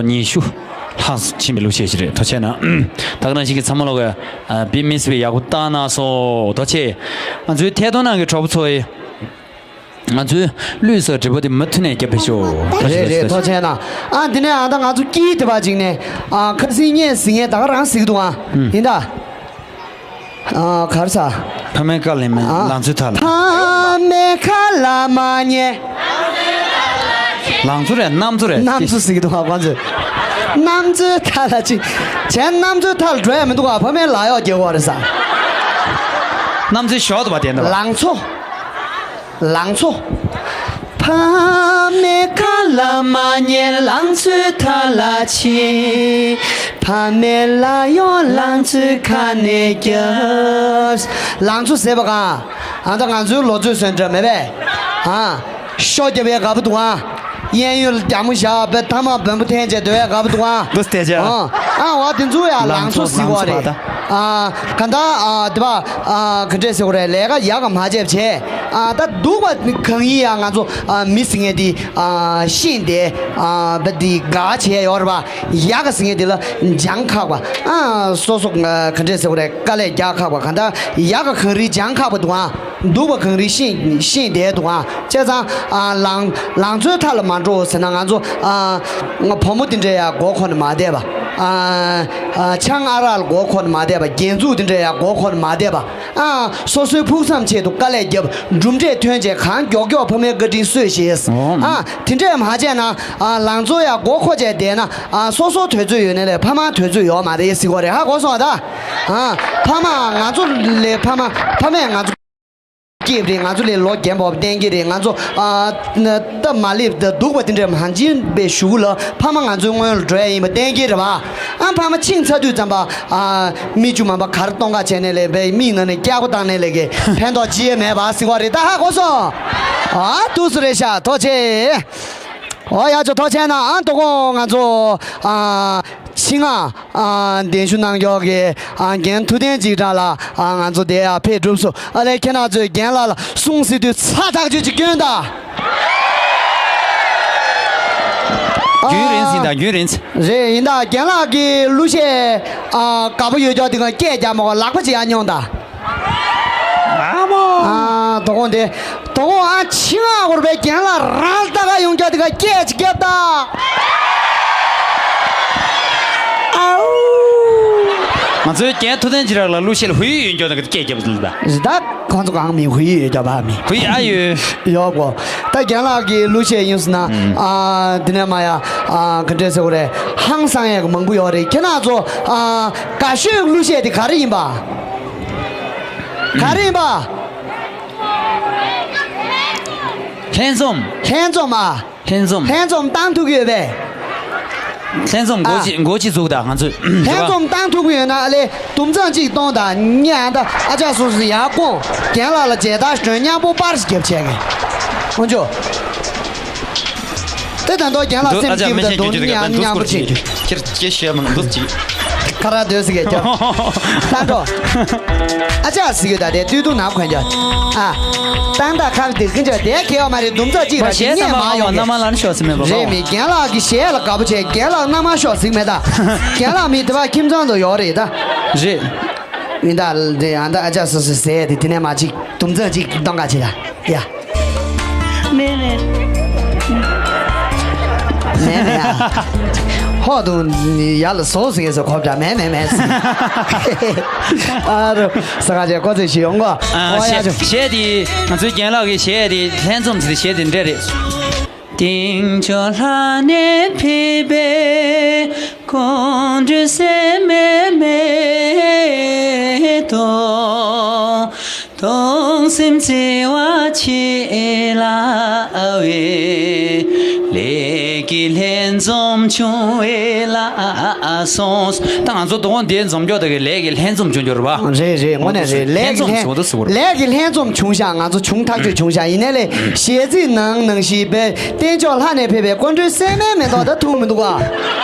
ཉི་ཤུ་ལྷག་ཕྱིན་པའི་གླུ་གཞས་ཞིག་རེད། ཐུགས་རྗེ་གནང་། ད་ག་ནང་བཞིན་གྱི་ཚང་མ་ལོག་གི་ཨ། དཔེ་མི་སྲིད་པའི་ཡག་པོ་བཏང་གནང་སོང་། ཐུགས་རྗེ་ཆེ། ང་ཚོའི་ཐད་གཏོང་ནང་གི་གྲོགས་པོ་ཚོ་ཡིས་ང་ཚོའི་གླུ་གསོག་དྲི་བ་དེ་མུ་མཐུད་ནས་རྒྱབ་སྤེལ་ཤོག་ཐུགས་རྗེ་ཆེ། རེད་རེད། ཐུགས་རྗེ་གནང་། ཨ། འདི་ནས་ཨ། ད་ང་ཚོ་དཀྱིལ་དེ་པ་ཅིག་ནས་ཨ། ཁ་སང་ཉན་ཟིན་ངས་ད་ག་རང་ཟིག་འདུག་ཨ། ཡིན་ད། ཨ། ག་རེ་ཟ། ཕ་མའི་བཀའ་ལ་མ་ཉན། ཨ། ལང་ཚོའི་མཐའ་ལ། ཕ་མའི་བཀའ་ལ་མ་ཉན། ལང་ཚོ་རེད། གནམ་མཚོ་རེད། གནམ་མཚོ་ཟེར་གྱི་འདུག་ག་ཁོང་ཚོས། གནམ་མཚོའི་མཐའ་ལ་ཅིག་བྱས་གནམ་མཚོའི་མཐའ་ལ་འགྲོ་ཡ་མི་འདུག་ག་ཕ་མའི་ལག་གཡོག་རྒྱག་གི་རེད་ཟ། གནམ་མཚོའི་ཞོར་དུ་བ་དེ་འདུག་ལང་ཚོ། ལང་ཚོ། ཕ་མའི་བཀའ་ལ་མ་ཉན། ལང་ཚོའི་མཐའ་ལ་ཕྱིན། ཕ་མའི་ལག་གཡོག་ལང་ཚོའི་ཁ་ནས་རྒྱབ། ལང་ཚོ་ཟེར་བ་གང་། ཨ། ད་ང་ཚོའི་ལོ་ཚོད་སོན་འདྲ་མེད་པས། ཨ། ཤོ་རྒྱབ་པའི་དགའ་པོ་འདུག་ཨ། གཡས་གཡོན་ལ་རྒྱ་མོ་བཞག་པའི་ཐ་མག་བོན་པོ་འཐེན་བྱས་སྡོད་པའི་དགའ་པོ་འདུག་ཨ། འདུག་སྟེ་བྱས། ཨ། ཨ། འོ་དེ་ཚོ་ཡ་ལང་ཚོ་ཟེར་བ་རེད། ཨ། ག་ད། ཨ། དེ་པ། ཨ། ག་འདྲས་ཟེར་དགོས་རེད། ལས་ཀ་ཡག་ག་མ་བྱས་བྱས། ཨ། ད་སྡུག་པ་གང་ཡིན་ཡ་ང་ཚོ། ཨ། མི་ཟེར་མཁན་དེ། ཨ། ཤེས་བསྡད། ཨ། བ་འདི་དགའ་བྱས་ཡོད་རེད་པ། ཡག་ག་ཟེར་མཁན་དེ་ལ་སྦྱང་ཁག་པ། ཨ། སོ་སོ། ཨ། ག་འདྲས་ཟེར་དགོས་རེད། དཀའ་ལས་རྒྱག་ཁག་པ། ག་ད་ཡག་ག་གངས་རི་སྦྱང་ཁག་པ་འདུག་ཨ། སྡུག་པ་གངས་རི་ཤེས་ཤེས་བསྡད་འདུག་ཨ། བྱས་ཙང་། ཨ། ལང་ལང་ཚོའི་མཐའ་ལ་མ་འགྲོ་ཟེར་ན་ང་ཚོ། ཨ། ང་བུ་མོ་དེ་འདྲས་ཡ་མགོ་འཁོར་ནས་མ་བསྡད་པ། ཨ། ཨ། ཆང་ཨ་རག་ལ་མགོ་འཁོར་ནས་མ་བསྡད་པ། རྒྱན་འཛུགས་དེ་འདྲས་ཡ་མགོ་འཁོར་ནས་མ་བསྡད་པ། ཨ། སོ་སོའི་ཕུགས་བསམ་ཆེད་དུ་དཀའ་ལས་བརྒྱབ། གྲུབ་འབྲས་ཐོན་བྱས་གང་མགྱོགས་མགྱོགས་ཕ་མའི་བཀའ་དྲིན་གསོས་ཤེས། ཨོ། ཨ། དེ་འདྲས་མ་བྱས་ན། ཨ། ལང་ཚོ་ཡ་མགོ་འཁོར་བྱས་བསྡད་ན། ཨ། སོ་སོ་དུས་ཚོད་ཡོད་ནའི་ལས་ཕ་མ་དུས་ཚོད་ཡོད་མ་རེད་ཟེར་གོ་རེད། ཧ་གོ་སོང་ད། ཨ། ཕ་མ་ང་ཚོ་ལས་ཕ་མ་ཕ་མས་ང་ཚོ་སྐྱེས་རེད། ང་ཚོ་ལས་ལོ་རྒན་པ་བསྟན་གྱི་རེད། ང་ཚོ། ཨ། སྟབས་མ་ལེགས་སྡུག་པ་དེ་འདྲས་མ་འབྱིན་པའི་གཞུག་ལ་ཕ་མ་ང་ཚོའི་སྔོན་ལ་འགྲོ་ཡ་ཡིན་པ་བསྟན་གྱི་རེད་པ། ཨ། ཕ་མ་ཕྱིན་ཚར་དུས་ཙམ་པ། ཨ། མིག་ཆུ་མ་འབབ་གར་གཏོང་ག་བྱས་ནའི་ལས་པའི་མིག་ནང་ནས་སྐྱག་པ་བཏང་ནའི་ལས་ཀའི་ཕན་ཐོགས་ཅི་ཡང་མེད་པ་ཟེར་བ་རེད། ད་ཧ་གོ་སོང་། ཨ། འདུག་སེ་རེད་ཤག་ཐུགས་རྗེ་ཆེ། ཨོ་ཡ་ཅོ་ཐུགས་རྗེ་གནང་། ཨ། དོ་དགོང་ང་ཚོ། ཨ། ཆེད་མངགས། ཨ། གདན་ཞུ་གནང་མཁན་གྱི། ཨ། རྒན་ཐུབ་བསྟན་འཇིགས་བྲལ་ལགས། ཨ། ང་ཚོ་དེ་ཡར་ཕེབས་གྲུབ་སོང་། ཨ་ལས་ཁྱེད་རང་ཚོས་རྒན་ལགས་ལ་གསུང་ཟེར་དུས་ཚ་ཐག་ཆོད་ཅིག་སྐྱོན་དང་། རྒྱུན་རིང་ཟིན་དང་རྒྱུན་རིང་། རེད། ཡིན་ད་རྒན་ལགས་ཀྱི་གླུ་གཞས། ཨ། དགའ་པོ་ཡོད་ཀྱང་དེ་ག་སྐད་རྒྱག་མ་དགོས། ལག་པ་ཅིག་ཡར་སྙོང་དང་། ཨ་མོ། ཨ། དོ་དགོང་དེ། དོ་དགོང་ཨ་ཕྱི་ང་འོར་བའི་རྒན་ལགས་རང་ལྟ་ག་ཡོང་རྒྱུ་དེ་ག་སྐད་ཅིག་རྒྱབ་ད། ཨའུ། ང་ཚོའི་རྒན་ཐུབ་བསྟན་འཇིགས་བྲལ་ལགས་གླུ་གཞས་ལ་ཧུའི་ཡོད་རྒྱུ་དེ་ག་སྐད་རྒྱབ་ཟིན་ད། རེད་ད། ཁོང་ཚོ་གང་མི་ཧུའི་ཡོད་རྒྱུ་བ་མི། ཧུའི་ཨ་ཡོད། ཡོད་གོ། ད་རྒན་ལགས་ཀྱི་གླུ་གཞས་ཡིན་ཟེར་ན། ཨ། འདི་ནས་མ་ཡ། ཨ། ག་འདྲས་ཟེར་དགོས་རེད། ཧང་སང་ཡས་མང་པོ་ཡོད་རེད། ཁྱེད་རང་ཚོ། ཨ། དགའ་ཤོས་གླུ་གཞས་དེ་ག་རེ་ཡིན་པ། ག་རེ་ཡིན་པ། ལྷན་འཛོམས། ལྷན་འཛོམས་ཨ། ལྷན་འཛོམས། ལྷན་འཛོམས་བཏང་ཐུབ་ཀྱི་ཡོད་པས། ལྷན་འཛོམས་སྒོ་ཨ། གཅིག་སྒོ་གཅིག་འཛུགས་དང་ང་ཚོས། ལྷན་འཛོམས་བཏང་ཐུབ་ཀྱི་ཡོད་ན་ཨ་ལེ། དུམ་ཚང་གཅིག་གཏོང་དང་། ཉེ་ཨ་ད་ཨ་ཅག་སོ་སོ་ཡར་སྐོང་། རྒན་ལགས་ལ་མཇལ་དར་སྒྲོན། མཉམ་པོ་པར་ཞིག་རྒྱབ་བྱས་ངས། དཀོན་མཆོག་དེ་ད་མདོ་རྒན་ལགས་སེམས་སྐྱིད་པ་དང་། དུང་ཉམས་མཉམ་པོ་བྱེད་རྒྱུ། ཁྱེར་སྐྱེ་ཤེས་མང་འདུག་ཅིག་ཁ་ར་སྡོད་ཟིག་གེ་ཀྱང་། ལྷ་འགྲོ། ཨ་ཅག་ཟིག་གེ་ད་དེ་སྟོད་ཐུང་ནག་གོན་རྒྱུ། ཨ། ཏང་ད་ཁ་དེ་ཀུན་ཅོ་དེ་གེ་བ་མ་རེད། དུམ་ཚོགས་གཅིག་ར་ཞིག་ཉེ་མ་ཡོང་། མནའ་མ་ལ་ནི་ཤོག་ཟིག་མེད་པ་རེད། མི་རྒན་ལགས་ཀྱི་གཞས་ལ་དགའ་པོ་བྱས། རྒན་ལགས་མནའ་མ་ཤོག་ཟིག་མེད་ད། རྒན་ལགས་མི་དེ་བ་ཁྱིམ་ཚང་དུ་ཡོད་རེད་ད། རེད། མི་ད་དེ་ཨ་ད་ཨ་ཅག་སོ་སོ་ཟེར་དེ་དེ་ནས་མ་གཅིག་དུམ་ཚོགས་གཅིག་གཏོང་ག་ཅི་ད། ཡ། མེད་མེད། མེད་མེད་ཨ། ཧོ་དུ་ཡ་ལ་སོ་ཟེར་སོ་ཁོབ་ད་མེད་མེད་མེད་ཟེར། ཨ་རོ་ས་ག་ཅེ་ཀོ་ཚེ་ཞི་ཡོང་གོ། ཨ་ཨོ་ཡ་གཞས་ཅོ། གཞས་དེ་ང་ཚོའི་རྒན་ལགས་ཀྱི་གཞས་དེ་ལྷན་འཛོམས་ཟེར་གཞས་དེ་འདྲ་རེད། ད་ང་ཚོ་དོ་དགོང་འདིར་འཛོམས་རྒྱུ་དེ་གི་ལས་ཀྱི་ལྷན་འཛོམས་བྱུང་རྒྱུ་རེད་པ། རེད་རེད། དངོས་གནས་རེད། ལས་ཀྱི་ལྷན་ལྷན་འཛོམས་བྱུང་བ་རེད། ལས་ཀྱི་ལྷན་འཛོམས་བྱུང་ཤག་ང་ཚོ་བྱུང་ཐག་ཆོད་བྱུང་ཤག་ཡིན་ནའི་ལས་གཞས་ཚིག་ནང་ནང་བཞིན་པའི་བསྟན་མཆོག་ལྷ་ནས་ཕེབས་པའི་སྐུ་མགྲོན་སེམས་མེད་མེད་མདོག་ད་ཐུག་མི་འདུག་ག་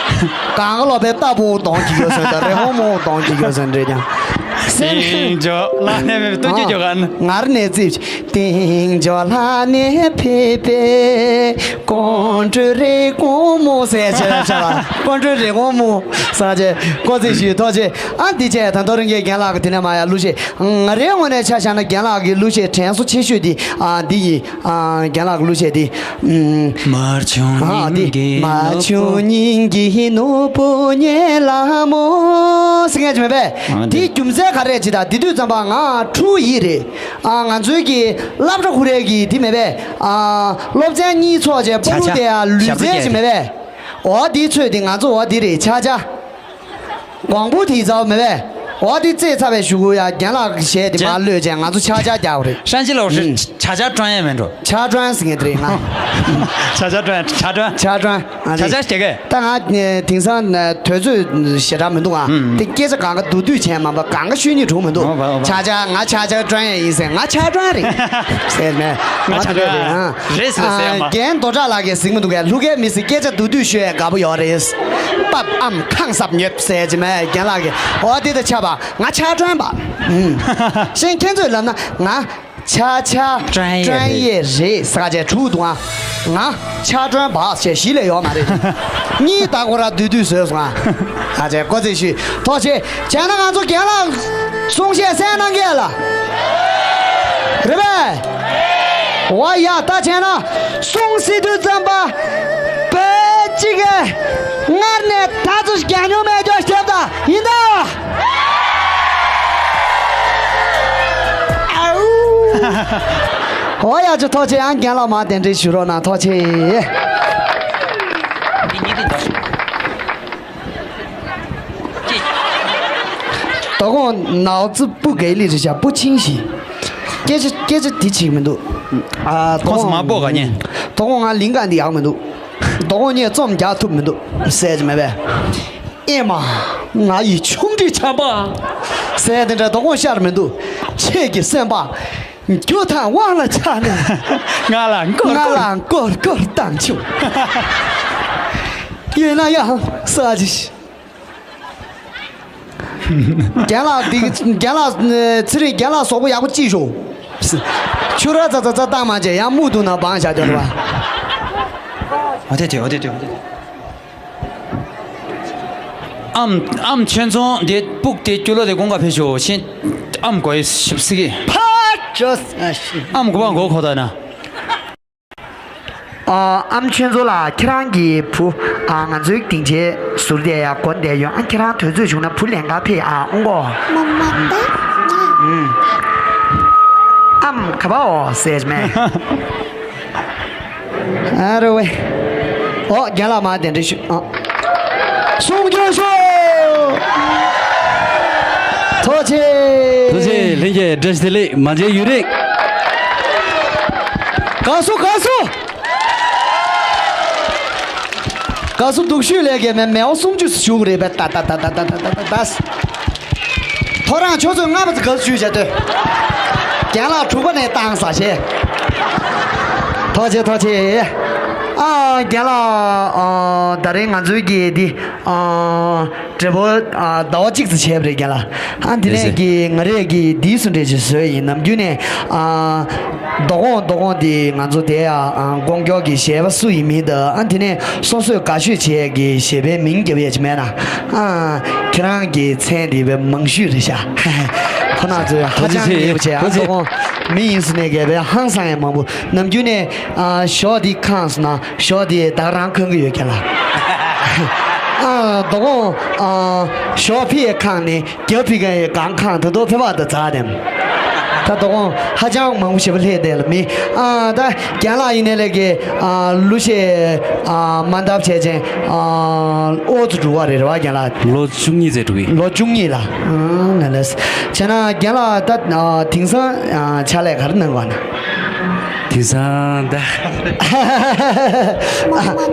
གང་ག་ལོ་པའི་ལྟ་བུ་གཏོང་གི་ཡོད་ཟེར་ད་རེ་ཧོ་མོ་གཏོང་གི་ཡོད་ཟེར་འདྲེ་ཀྱང་། བསྟན་མཆོག་ལྷ་ནས་ཕེབས་པའི་སྟོན་རྒྱུ་ཀྱོ་ག་ན། ངར་ནས་རྩིབས། བསྟན་མཆོག་ལྷ་ནས་ཕེབས་པའི་སྐུ་མགྲོན་རེ་སྒོ་མོ་ཟེར་བྱས་ལ་བྱ་བ། སྐུ་མགྲོན་རེ་སྒོ་མོ་ཟེར་བྱས་ཀོ་ཚེ་ཞུས་ཐོག་ཆེ། ཨ་འདི་བྱས་ད་མདོ་རིང་གའི་རྒན་ལགས་ཀྱི་དེ་ནས་མ་ཡ་གླུ་གཞས། ང་རའི་ངོས་ནས་ཆ་བཞག་ན་རྒན་ལགས་ཀྱི་གླུ་གཞས་དྲན་གསོ་ཆེ་ཤོས་འདི་ཨ་འདི་ཡིན། ཨ་རྒན་ལགས་ཀྱི་གླུ་གཞས་འདི། ཨམ། མར་བྱུང་ཨ་འདི་སྙིང་གི་མར་ནོར་བུ། བྱུང་སྙིང་གི་ནོར་བུ་ཉེ་ལ་མོ་ཟེར་མཁན་ཅིག་མེད་པས། ཨ་འདི་འདི་རྒྱུ་མཚན་ག་རེ་ཅི་ད་འདི་དུས་ཙམ་པ་ང་ཕྲུ་གུ་ཡིན་རེད། ཨ་ང་ཚོའི་གི་སློབ་གྲྭ་ཁུ་རེ་གི་འདི་མེད་པས། ཨ་སློབ་ཚན་གཉིས་ཚོགས་བྱས་སྤོ་ལུ་དེ་ཡ་ལུས་རྩལ་ཅིག་མེད་པས། འོ་འདི་ཚོས་འདི་ང་ཚོ་འོ་འདི་རེད་ཆ་ཆ། གོང་བུ་དེ་ཚ་བ་མེད་པས། འོ་དེ་རྩེ་ཚ་བའི་གཞུག་གུ་ཡ་རྒན་ལགས་ཀྱི་གཞས་དེ་མར་གློད་བྱས་ང་ཚོ་ཆ་ཆ་རྒྱག་པ་རེད། ཧྲན་ཞི་ལོ་ཧྲི་ཆ་ཆ་ཀྲོན་ཡས་མེད་འགྲོ། ཆ་ཀྲོན་ཟེར་མཁན་དེ་རེད་ང་། ཆ་ཆ་ཀྲོན་ཆ་ཀྲོན། ཆ་ཀྲོན་ཨ་ཆ་ཆ་རེད། ཞེ་གེ། ད་ང་དེང་སང་དུས་ཚོད་ཞེ་དྲག་མི་འདུག་ཨ། དེ་སྐད་ཆ་གང་ག་བསྡུ་བསྡུས་བྱས་མ་པ་གང་ག་ཤོད་སྙིང་བྲོ་མི་འདུག་ཨོ་བ་ཨོ་བ། ཆ་ཆ་ང་ཆ་ཆ་ཀྲོན་ཡས་ཡིན་ཟེར། ང་ཆ་ཀྲོན་རེད་ཟེར་མེད། ང་ཆ་ཀྲོན་རེད་ཨ། རེད་ཟེར་ཟེར་མ། རྒན་རྡོ་གྲགས་ལགས་ཀྱིས་གཟིགས་མི་འདུག་གས། ལྷུ་གའི་མི་སི་སྐད་ཆ་བསྡུ་བསྡུས་ཤོད་ཡས་དགའ་པོ་ཡོད་རེད། པབ་ཨམ་ཁང་སབ་ཉོབ་ཟེར་གྱི་མེད་རྒན་ལགས་ཀྱིས། འོ་དེ་ད་ཆ་བ་ང་ཆ་ཀྲོན་པ། ཨུམ། ཤེས་མཁན་ཚོས་ལབ་ན་ང་ཆ་ཆ་ཀྲོན་ཡས་ཀྲོན་ཡས་རེད་ཟེར་ག་བྱས་དྲུག་འདུག་ཨ། ང་ཆ་ཀྲོན་པ་ཞེས་གཞི་ལས་ཡོད་མ་རེད། གཉིས་ད་ཁོ་ར་བསྡུས་བསྡུས་བཟོས་སོང་ཨ། ཨ་ཅེ་ཀོ་ཙི་ཤུ་ཐོག་ཆེ། བྱས་ན་ང་ཚོ་རྒན་ལགས་གསུང་བཤད་གསན་གནང་གས་ལ། རེད་པས། འོ་ཡ་ད་བྱས་ན་གསུང་སྲིད་དུས་ཙམ་པ། བོད་གཅིག་གིས་སྔར་ནས་ད་ཚོད་རྒྱག་མྱོང་མེད་རྒྱུ་ཞིག་བརྒྱབ་ད་ཡིན་ད། ཨའུ། འོ་ཡ་ཅོ་ཐོག་ཆེ། ཡང་རྒན་ལགས་མར་གདན་འདྲེན་ཞུ་རོགས་གནང་ཐོག་ཆེ། དོ་དགོང་ནའོ་ཙི་སྤུ་གེ་ལི་རེད་ཤག་སྤུ་ཆིང་ཞིག་སྐད་ཆ་སྐད་ཆ་དེ་བྱེད་ཀྱི་མི་འདུག་ཨ། ཁོང་ཚོ་མ་སྤོ་ག་ཉན། དོ་དགོང་ང་ལིང་ག་འདི་ཡག་མི་འདུག་དོ་དགོང་ངས་རྩོམ་རྒྱག་ཐུབ་མི་འདུག་ཟེར་གྱི་མེད་པས། ཨེ་མ། ང་ཡི་ཆུང་འདྲིས་ཆམ་པ། ཟེར་དེ་འདྲ་དོ་དགོང་ཤར་མི་འདུག་ཁྱེད་ཀྱི་སེམས་པ། རྒྱུ་དང་དབང་ལ་ཆགས་ནས། ང་ལ་མགོར་ང་མགོར། ལ་མགོར་མགོར་བཏང་བྱུང་། ཡིན་ན་ཡང་ས་ཅི། རྒན་ལགས་འདི་རྒན་ལགས་ཚེ་རིང་རྒན་ལགས་གཟུགས་པོ་ཡག་པོ་ཅིག་ཤོག་ཆུ་ར་ཙ་ཙ་ཙ་བཏང་མ་བྱས་ཡང་སྨུག་འདུག་ན་བང་བཞག་རྒྱུ་རེད་པ། ཨོ་དེ་དེ་ཨོ་དེ་དེ་ཨོ་དེ་དེ། ཨམ་ཨམ་ཆོས་ཚོང་དེ་སྤུག་དེ་ཀྱུ་ལོ་དེ་གོང་ག་ཕེ་ཤོག་ཤིན་ཨམ་གོ་ཡི་ཞིབ་སི་གི། ཕ་ཅོས་ཨ་ཤི། ཨམ་གོ་བ་གོ་ཁོ་ད་ན། ཨ། ཨམ་ཆོས་མཚོ་ལགས་ཁྱེད་རང་གི་བུ་ཨ་ང་ཚོའི་སྡིངས་ཆའི་ཟུར་དེ་ཡ་སྒོ་འདེད་ཡོང་། ཨ་ཁྱེད་རང་དུས་ཚོད་བྱུང་ན་བུ་ལེན་ག་ཕེབས་ཨ་ཨོང་གོ། མ་མ་ད་ང་། ཨམ་ག་པ་འོ་ཟེར་མེད། ཨ་རོ་ཝེ། ཨོ་རྒན་ལགས་མ་གདན་འདྲེན་ཞུ་ཨ། གསུང་སྐྱོན་ཤོག་ཐུགས་རྗེ་ཆེ། ཐུགས་རྗེ་ཆེ། ལྷན་རྒྱས་བཀྲ་ཤིས་བདེ་ལེགས། མ་མཇལ་ཡུན་རིང་། དགའ་བསུ། དགའ་བསུ། དགའ་བསུ་སྡུག་ཤོས་ལས་ཀྱི་མེ་མེ་བ་སུམ་ཅུ་ཞུ་གི་རེད་པས། ད་ད་ད། ཐོ་རངས་ཆུ་ཚོད་ལྔ་པ་ཙམ་དགའ་བསུ་ཞུས་བྱས་ཏེ། རྒན་ལགས་དྲུག་པ་ནས་བཏང་ས་བྱས། ཐུགས་རྗེ་ཆེ། ཐུགས་རྗེ་ཆེ། ཨ། རྒན་ལགས། ཨ། ད་རེས་ང་ཚོའི་གི་འདི། ཨ། འབྲས་བུ། ཨ། ཟླ་བ་གཅིག་ཙམ་བྱས་པ་རེད། རྒན་ལགས། ཨ། འདི་ནས་ཀྱི་ང་རས་ཀྱི་འདི་སུ་འདྲས་ཅིག་བཟོས་ཡིན། ནམ་རྒྱུན་ནས། ཨ། རྡོ་ཀོང་རྡོ་ཀོང་འདི་ང་ཚོ་དེ་ཡ། ཨ། ཀོང་ཀྱོག་གི་གཞས་པ་སུ་ཡིན་མིན་དང་། ཨ། འདི་ནས་སོ་སོས་དགའ་ཤོས་བྱས་ཀྱི་གཞས་པའི་མིང་རྒྱབ་ཡས་ཅིག་མེད་ན། ཨ། ཁྱེད་རང་གི་མཚན་འདི་བས་མང་ཤོས་རེད་ཤག་ཁོ་ན་ཚོས་ཧ་ཅང་ཡག་པོ་བྱས། ཨ། རྡོ་ཀོང་མི་ཡིན་སུ་ནས་གས་པའི་ཧང་སང་ཡས་མང་པོ། ནམ་རྒྱུན་ནས། ཨ། ཞོགས་འདི་ཁེངས་སོང་ན། ཞོགས་དེ་ད་ག་རང་ཁེངས་ཀྱི་ཡོད་ཀྱང་ལ། ཨ། རྡོ་ཀོང་། ཨ། ཞོགས་ཕི་ཡས་ཁེངས་ནས་རྒྱབ་ཕི་ག་ཡས་གང་ཁེངས། ད་དུང་ཕེ་བ་ད་ཛ་དེམ། ད་རྡོ་ཀོང་ཧ་ཅང་མང་པོ་ཞེ་པོ་ལྷས་བསྡད་ལ་མི། ཨ། ད་རྒན་ལགས་ཡིན་ནའི་ལས་ཀྱི། ཨ། གླུ་གཞས། ཨ། མ་འདབ་བྱས་ཅན། ཨ། ཨོ་ཙུ་འགྲོ་བ་རེད། རེད་བ། རྒན་ལགས། ལོ་བཅུ་གཉིས་ཙམ་འགྲོ་གི། ལོ་བཅུ་གཉིས་ལ། ཨ། ང་ལས། བྱས་ན་རྒན་ལགས་ད། ཨ། དེང་སང་། ཨ། ཕྱག་ལས་ག་རེ་གནང་བ་ན། དེང་སང་ད།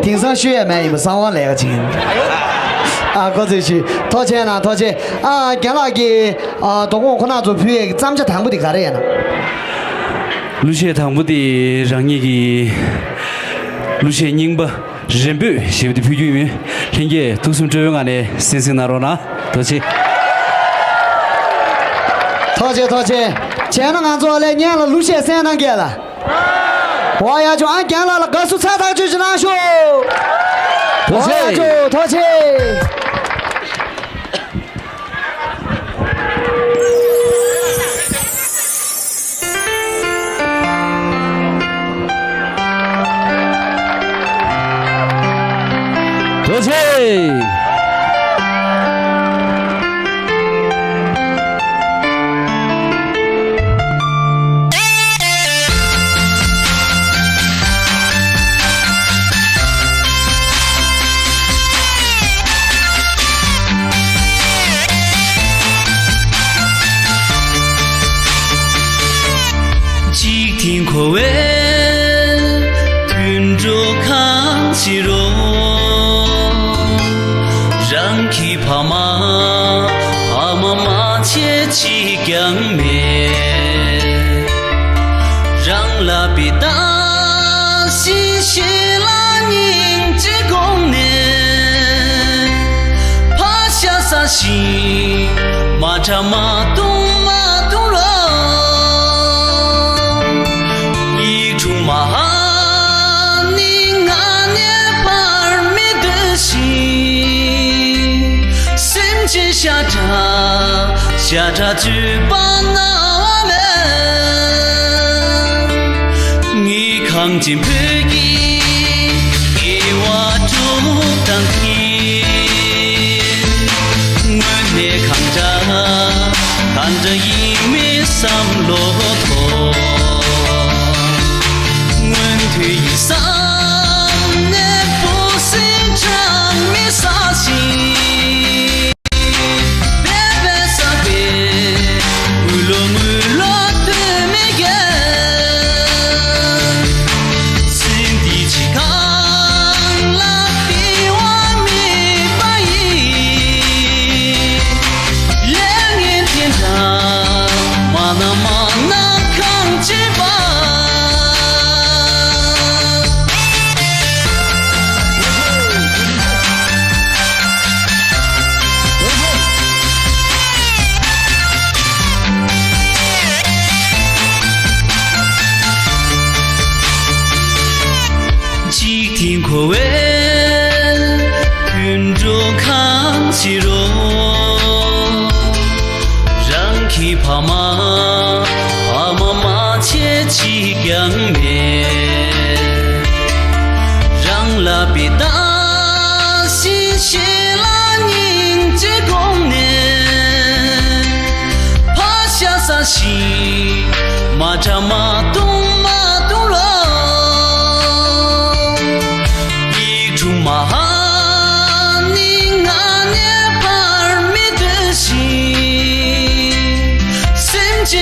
དེང་སང་ཞུ་ཡས་མེད། ཡིན་པ་གསང་བ་ལས་ཀ་ཅིག་ཡིན། ཨ། ཁོ་ཚོས་ཞུ། ཐུགས་རྗེ་གནང་། ཐུགས་རྗེ། ཨ། རྒན་ལགས་ཀྱིས། ཨ། རྡོ་ཀོང་ཁོ་ན་ཚོ་ཕུལ་ཡས་ཀྱི་བརྩམས་བྱ་དང་པོ་དེ་ག་རེ་ཡིན་ན། གླུ་གཞས་དང་པོ་དེ་རང་ཉིད་ཀྱི་གླུ་གཞས་རྙིང་པ་རེ་འབོད་ཞེས་པ་དེ་ཕུལ་རྒྱུ་ཡིན། ལྷན་རྒྱས་ཐུགས་སེམས་སྤྲོ་བའི་ངང་ནས་གསན་གཟིགས་གནང་རོགས་གནང་། ཐུགས་རྗེ་ཆེ། ཐུགས་རྗེ་ཆེ། ཐུགས་རྗེ་ཆེ། བྱས་ན་ང་ཚོ་ཨ་ལས་སྙན་ལ་གླུ་གཞས་གསན་གནང་གས་ལ། ཝ་ཡ་ཅོ། ཨ། རྒན་ལགས་ལ་དགའ་བསུ་ཚ་ཐག་ཆོད་ཅིག་གནང་ཤོག་ཐུགས་རྗེ་ཆེ། ཝ་ཡ་ཅོ། ཐུགས་རྗེ་ཆེ། ཐུགས་རྗེ་ཆེ། འཇིག་རྟེན་འཁོར་བའི་དུད་འགྲོ་གང་ཞིག་རུང་། རང་གི་ཕ་མ་ཨ་མ་མ་བྱེད་ཅིག་ཀྱང་མེད། རང་ལ་བའི་བརྟག་ཞིབ་བྱེད་ལ་སྙིང་རྗེ་དགོངས་ནས། ཕ་ཤ་ཟ་ཞིང་མ་ཁྲ་མ་བཏུང་མ་བཏུང་རོགས། ཡིག་དྲུག་མ་ཧཱ་ནི་ང་ནས་བར་མི་འདོད་ཞིང་། སེམས་ཅན་ཤ་ཁྲག་ཤ་ཁྲག་བཅོས་པ་རྣ་བ་མེད། ངའི་གངས་ཅན་བོད་ཀྱི་དགེ་བ་སྒྲུབ་སྟངས་ཀྱི། དངོས་གནས་གང་འདྲ་གང་འདྲ་ཡིན་མིན་བསམ་བློ་ཐོངས། མངོན་མཐོ་ཡི་ས་ནས་འབུ་སྲིན་གྲངས་མེད་བསགས་ཤིང་། འབད་པས་བསགས་པའི་དངུལ་ལོ་དངུལ་ལོ་དོན་མེད་ཀྱང་། ཚེ་འདི་ཕྱི་གང་ལ་བསྟི་བ་མེད་པ་ཡི། ལས་ངན་དེ་འདྲ་མ་ན་མ་ན་གང་བྱེད་པ། འཇིག་རྟེན་འཁོར་བའི་དུད་འགྲོ་གང་ཞིག་རུང་། རང་གི་ཕ་མ་ཨ་མ་མ་བྱེད་ཅིག་ཀྱང་མེད། རང་ལ་བའི་བརྟག་ཞིབ་བྱེད་ལ་སྙིང་རྗེ་དགོངས་ནས། ཕ་ཤ་ཟ་ཞིང་མ་ཁྲ་མ་བཏུང་མ་བཏུང་རོགས། ཡིག་དྲུག་མ་ཧཱ་ནི་ང་ནས་བར་མི་འདོད་ཞིང་། སེམས་